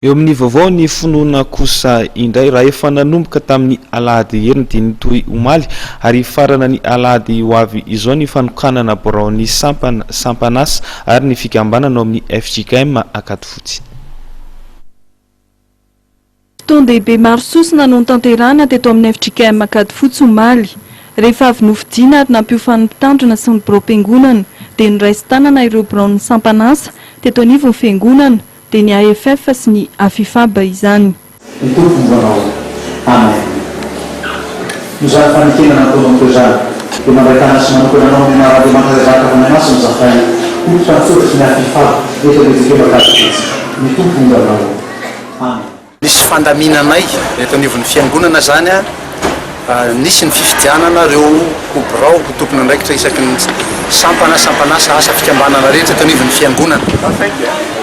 Eo amin'ny vaovao ny finoana kosa indray raha efa nanomboka tamin'ny alahady heriny dia nitohy omaly ary hifarana ny alahady ho avy izao ny fanokanana biraon'ny sampana, sampan'asa ary ny fikambanana ao amin'ny fjkm Ankadifotsy. Fotoan-dehibe maro sosona no notanterahina teto amin'ny fjkm Ankadifotsy omaly. Rehefa avy nofidiana ary nampiofan'ny mpitandrina sy ny biraom-piangonana dia noraisin-tanana ireo biraon'ny sampan'asa teto anivon'ny fiangonana Dia ny AFF sy ny Afifab izany. Ny Tompo momba anao. Amen. Noho izany fanekena nataonao teo izany, dia mandray tanana sy manokana anao amin'ny anaran'Andriamanitra Ray Zanaka Fanahy Masina izahay, ho mpitantsoratra sy ny Afifab eto amin'ny Ekema Ankadifotsy. Ny Tompo momba anao. Amen. Nisy fandaminanay eto anivon'ny fiangonana izany, nisy ny fifidianana ireo ho birao, ho tompon'andraikitra isaky ny sampana, sampan'asa, asa fikambanana rehetra eto anivon'ny fiangonana.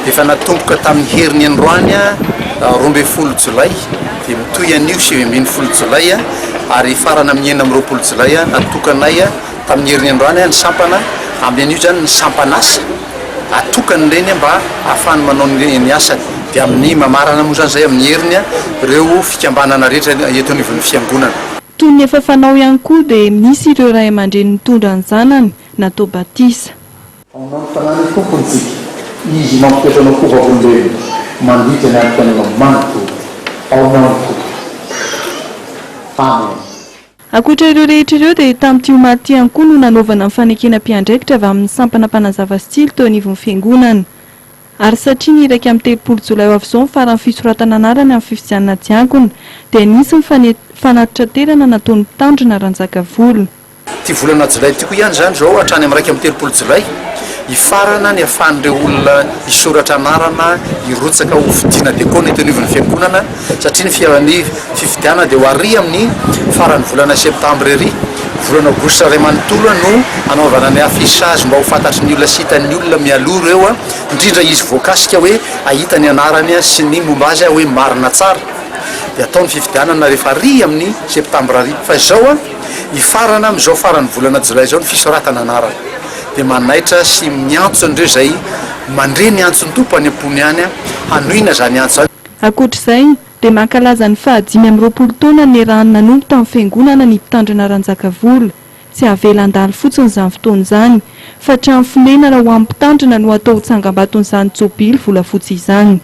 Efa natomboka tamin'ny heriny androany 12 jolay dia mitohy anio 19 jolay ary hifarana amin'ny 26 jolay natokanay tamin'ny heriny androany ny sampana, amin'ny anio izany ny sampan'asa. Atokany ireny mba ahafahany manao ny asany. Dia amin'ny mamarana moa izany izay amin'ny heriny ireo fikambanana rehetra eto anivon'ny fiangonana. Toy ny efa fanao ihany koa dia nisy ireo ray aman-dreny nitondra ny zanany natao batisa. Ao anaty tanàna ny Tompony tsika. Izy mampitoetra anao ho vavolombelona mandritra ny androm-piainanao manontolo. Ao aminao ny Tompo. Amen. Ankoatra ireo rehetra ireo dia tamin'ity omaly ity ihany koa no nanaovana ny fanekena mpiandraikitra avy amin'ny sampana mpanazava sy tsilo teo anivon'ny fiangonana. Ary satria ny 31 jolay ho avy izao ny faran'ny fisoratana anarana amin'ny fifidianana diakona dia nisy ny fanatitraterana nataon'ny mpitandrina Ranjakavola. Ity volana jolay ity koa ihany izany izao hatrany amin'ny 31 jolay, hifarana ny ahafahan'ireo olona hisoratra anarana hirotsaka ho fidiana diakona eto anivon'ny fiangonana satria ny ny fifidianana dia ho ary amin'ny faran'ny volana septambra ery. Volana aogositra iray manontolo no hanaovana ny affichage mba ho fantatry ny olona sy hitan'ny olona mialoha ireo, indrindra izy voakasika hoe hahita ny anarany sy ny momba azy hoe marina tsara. Dia atao ny fifidianana rehefa ary amin'ny septambra ary. Fa izao. Hifarana amin'izao faran'ny volana jolay izao ny fisoratana anarana. Dia manaitra sy miantso an'ireo izay mandre ny antson'ny Tompo any am-pony any hanohina izany antso izany. Ankoatra izay, dia mankalaza ny faha 25 taona niarahany nanompo tamin'ny Fiangonana ny Mpitandrina Ranjakavola. Tsy avela handalo fotsiny izany fotoana izany, fa trano fonenana ho an'ny Mpitandrina no hatao ho tsangambaton'izany Jobily volafotsy izany.